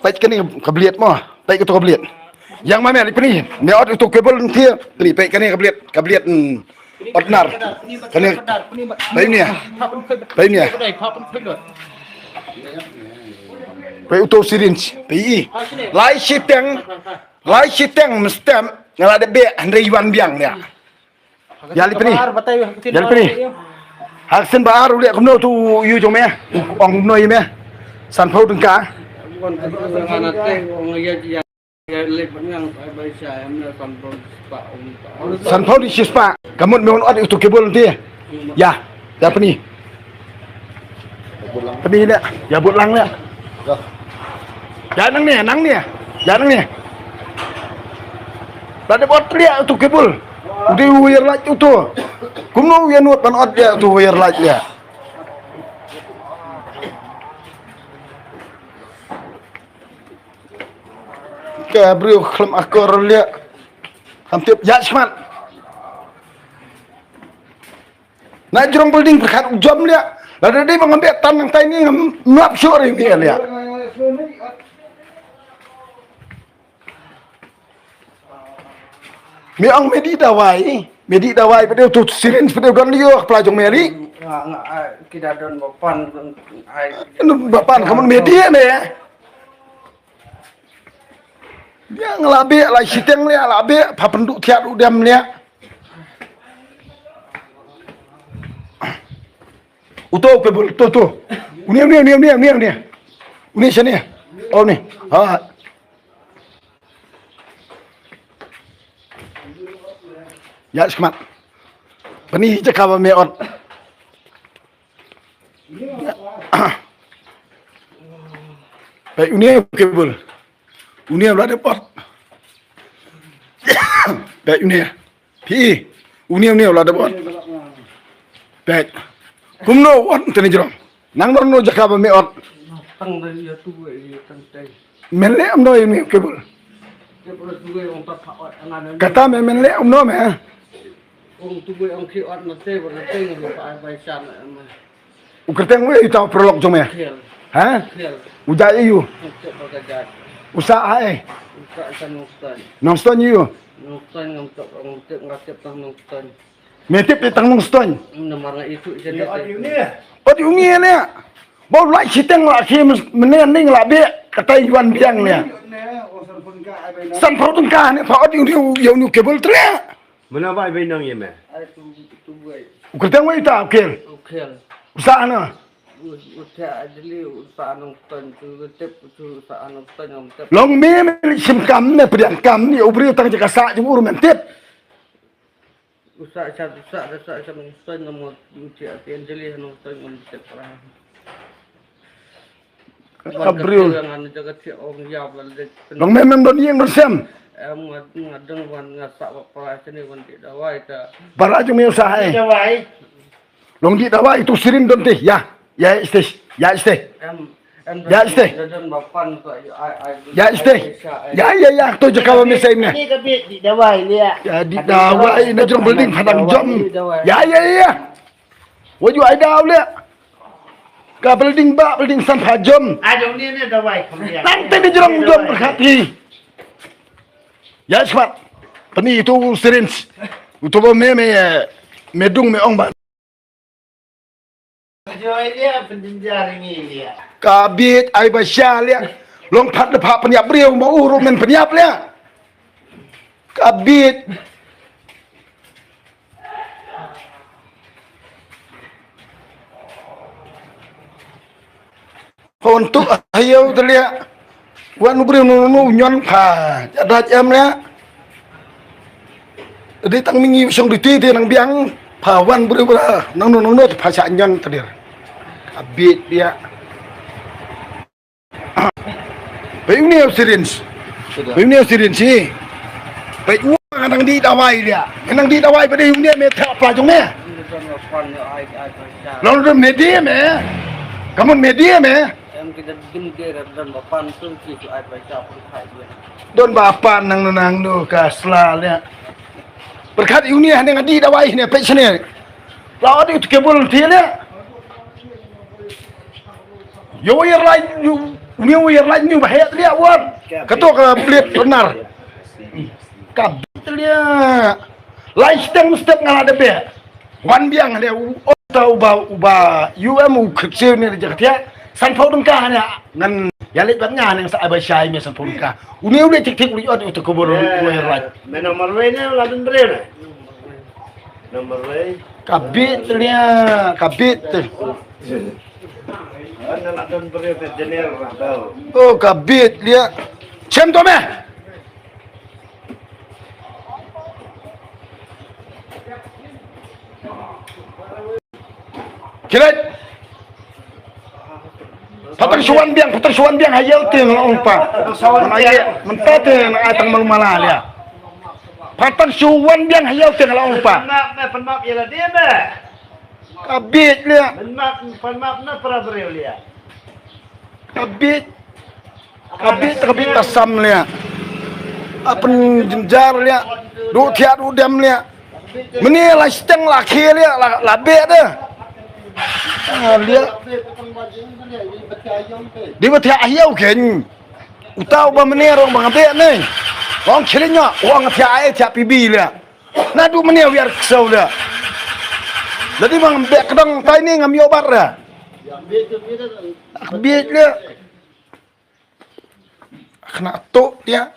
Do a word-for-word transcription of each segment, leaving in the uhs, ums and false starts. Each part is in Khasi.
Peit kane ka bliat mo. Peit kato ka bliat. Ïa ma me, peit ni. Me ot uto u cable ntie. Peit, peit kane ka bliat, ka bliat, hmm, ot nar. Kane. Peit ni. Peit ni. Peit uto u syringe. Peit i. Lai shiteng. Lai shiteng mstem. Nga la dep beh hynrei wan biang ïa. Ïa lei peit ni. Ïa lei peit ni. Ha ka sien ba ar u leh kumno uto u ïew jong me? Ong kumno ïa me? Sanphew tyngka. Sanphew dei shispah. Ka mut me wan ot uto u cable ntie. Ïa. Ïa peit ni. Peit ni leh, ïa bud lang leh. Ïa nangne, nangne. Ïa nangne. Lada bud leh uto u cable. U dei u wire light uto. Kumno u ïa nud ban ot leh uto u wire light leh. Ka briew khlem akor leh. Kam tip ïa shmat. Na jrong building pyrkhat u jam leh. Lada dei ba ngam beh tan nangtai ni ngam nap shuh ri ni leh. Me ong me dih dawai, me dih dawai, peit uto u syringe, peit u don lio ha kpla jong me ri. Nga, nga, ai, ki da don ba pan, ai. Ba pan, ka mut me dih me. Ïa nga la beh, la shiteng leh, la beh, pha pynduh thiah duh dem leh. Uto u cable, uto, uto. Une, une, une, une, une, une. Une shane. Oh, une. Ha. Ïa shikmat. Peit ni jaka ba me ot. Peit une u cable. Une u la dep ot. Peit une. Phi. Une, une u la dep ot. Peit. Kumno ot te ne jrong. Nang dor no jaka ba me ot. Tang da ïa tu ïa tang tai. Men leh kumno ïa une u cable. Kata me men leh kumno me. Ong tu ong ki ot na te ba na te ngi pa ai bai san na ma. U kyrteng u ïa uta u paralok jong me. Khiel. Ha? Khiel. U jait ïa u. Ong te ba ka jait. U sah ha eh. U sah sa Nongstoiñ. Nongstoiñ ïa u. Nongstoiñ ngam tok ong te nga tip tang Nongstoiñ. Me tip te tang Nongstoiñ. Namar nga itu jen te. Ot ïa u ngi ne. Ba u lai shiteng la ki men ne ning la beh kata ïa wan biang ne. Sanphew tyngka ne pha ot ïa u ïa u cable tre. Mena bai bai nang ïa me. Ai tu tu bai. U kyrteng wei ta u khiel. U khiel. U sah na. U u ta adli u sah Nongstoiñ tu tip u tu sah Nongstoiñ ngam tip. Long me me shim kam ne pdiang kam ne u briew tang jaka sah jong u ruh men tip. U sah sah u sah da sah sah Nongstoiñ ngam u ti ati Anjali Nongstoiñ ngam tip ra. Ka briew. Ngan jaga ti ong ïa ba le. Long me mem don ïing don sem. Em nga nga dang wan nga sah ba para sini wan ti dawai ta. Para jong me u sah ai. Dawai. Long dih dawai tu syringe don te. Ïa. Ïa steh. Ïa steh. Em em Ïa steh. Don ba pan ko ai ai. Ïa steh. Ïa ïa ïa tu jaka ba me sei ne. Ni ka bit dih dawai ne. Ïa dih dawai na jrong building padang jom. Ïa ïa ïa. Wa ju ai daw le. Ka building ba building san pha jom. Ai jong ni ne dawai. Nang te ni jrong jom berkat ni. Ïa smat. Peit ni tu syringe. Uto ba me me me dung me ong ba. Ka bit ai ba sha leh. Long pat da pha pynïap briew ma u ruh men pynïap leh. Ka bit. Hon tu ayo te leh. Wan u briew no no nyon pha. Jadaj em leh. Dei tang mingi song dei ti ti nang biang pha wan bru bra nang no nang no pha sha nyan tadir. Abit dia. Bai uni syringe. Bai uni syringe si. Bai u nang di dawai dia. Nang di dawai bai uni me tha pla jong me. Long don me dia me. Kamun me dia me. Em kita dim dia dan bapan tu ki tu ai bai ta pun khai dia. Don ba pan nang nang nu ka sla leh. Pyrkhat ïa uni hangne nga dih dawai hangne peit shane. La ot ïa u cable te leh. Ïa wire light ïa u Uni u ïar lait ni u ba heh tliah wan. Kato ka Blade Runner. Ka bit tliah. Lai shiteng mestep nga la da beh. Wan biang ne u ota u ba u ba U M u khet siew ne ja ka thiah. Sanphew tyngka ne ngan ïa leit bad nga ne sa ai ba shai me sanphew tyngka. Uni u leit tik tik u leit ot u te kubur u ïar lait. Me namar wei ne la dun bre ne. Namar wei. Ka bit tliah, ka bit. Ana la dun bre te jener ra tau. Oh, ka bit tliah. Chem to me. Kilet. Patang shuan biang, patang shuan biang hayau te nga ong pa. Mana ye, menta te na atang malu mala lia. Patang shuan biang hayau te nga ong pa. Penmap, penmap ya la dia me. Ka bit lia. Penmap, penmap na para beriu lia. Ka bit. Ka bit, ka bit ta sam lia. A pynjynjar lia. Du thiah du dem lia. Mene la shiteng la khie lia, la, la beh de. Ah, lia. Di ba thiah hiau ken. Uta u ba mene rong ba nga beh ne. Ong khie lia, ong thiah ai thiah P B lia. Na du mene wiar ksau lia. Ladi ba nga beh kedang tai ne ngam ïoh bar lia. Ka bit lia. Kena tu dia.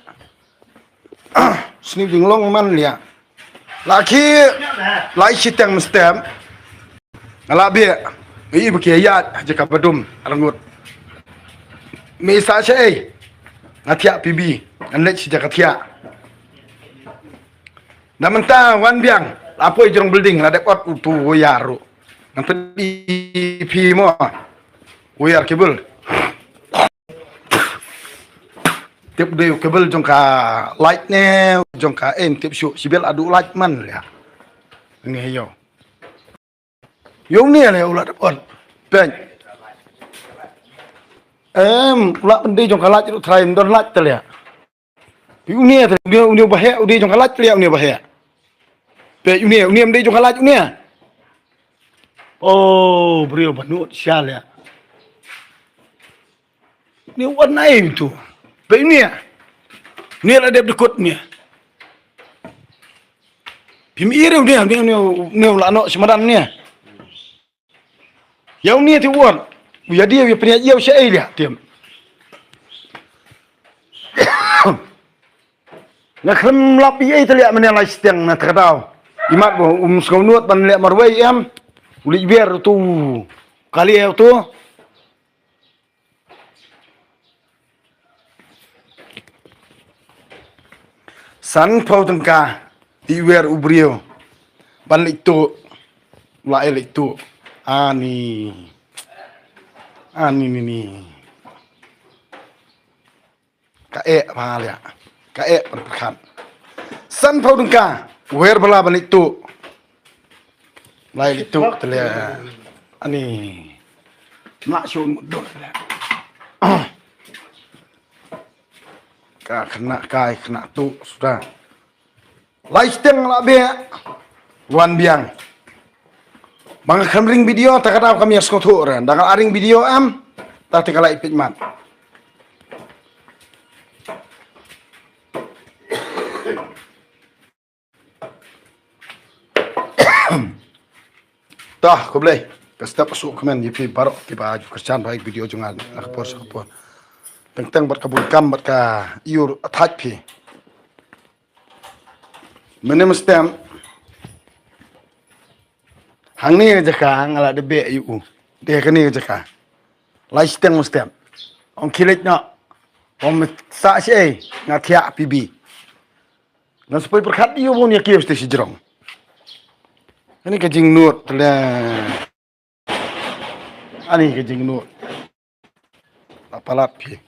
Sni jinglong man lia. Laki lai shiteng mestem. Ngala bia. Ngi baki ayat aja ka badum alangut. Mi sa sei. Nga thiah P B. Ngan leit shi jaka thiah. Na menta wan biang. Lapoi jrong building la dep ot utu wayar ru. Ngan pedi phi mo. Wayar kebul. Tip dei u kebel jong ka light ne, jong ka en tip shu, sibel adu light man lia. Ngi yo. Yo ne lia u la dep on. Peng. Em, u la pendei jong ka light ru trai ndon light te lia. Pi u ne te, u ne, u ne ba he, u dei jong ka light lia, u ne ba he. Pe u ne, u ne mdei jong ka light u ne. Oh, brio ba nut sia lia. Ni wan nai tu. Pe ni. Ni la dep dekut ni. Pim iri ni ni ni ni la no semadan ni. Yau ni ti wan. Ya dia ya penia yau sya ai dia tim. Nga khlem lap ïa ita liah mane lai stiang na tyrdaw. Imat bo um sngewnud ban liah marwei em. Uli wer tu kali eu tu. San pau tengka ti wer u briew ban leit tu. Ula e leit tu. Ani ani ni ni. Ka eh ba lia. Ka eh pyrkhat. San pau dengka wer bala ban leit tu. Lai leit tu te lia. Ani. Nak shun mudut lia. Ka kena kai kena tu sudah. Lai stiang la bia wan biang. Bang kham ring video ta ka dau kam ya skothu ran dang aring video am. Ta te ka lai pit mat. Tah ko blei ka step su kmen yi pi barok ki ba ju kerchan bai video jungan na ka por sa ka por. Teng teng bat ka bun kam bat ka iur athaj pi. Mene mestem. Hangne ka jaka nga la debe yu u. De kane ka jaka. Lai steng mestem. Ong kilit no. Ong sa shi ei nga thiah P B. Nga sepoi perkhat yu bun ya kios te si jrong. Ani ka jingnud tele. Ani ka jingnud. Apalat pi.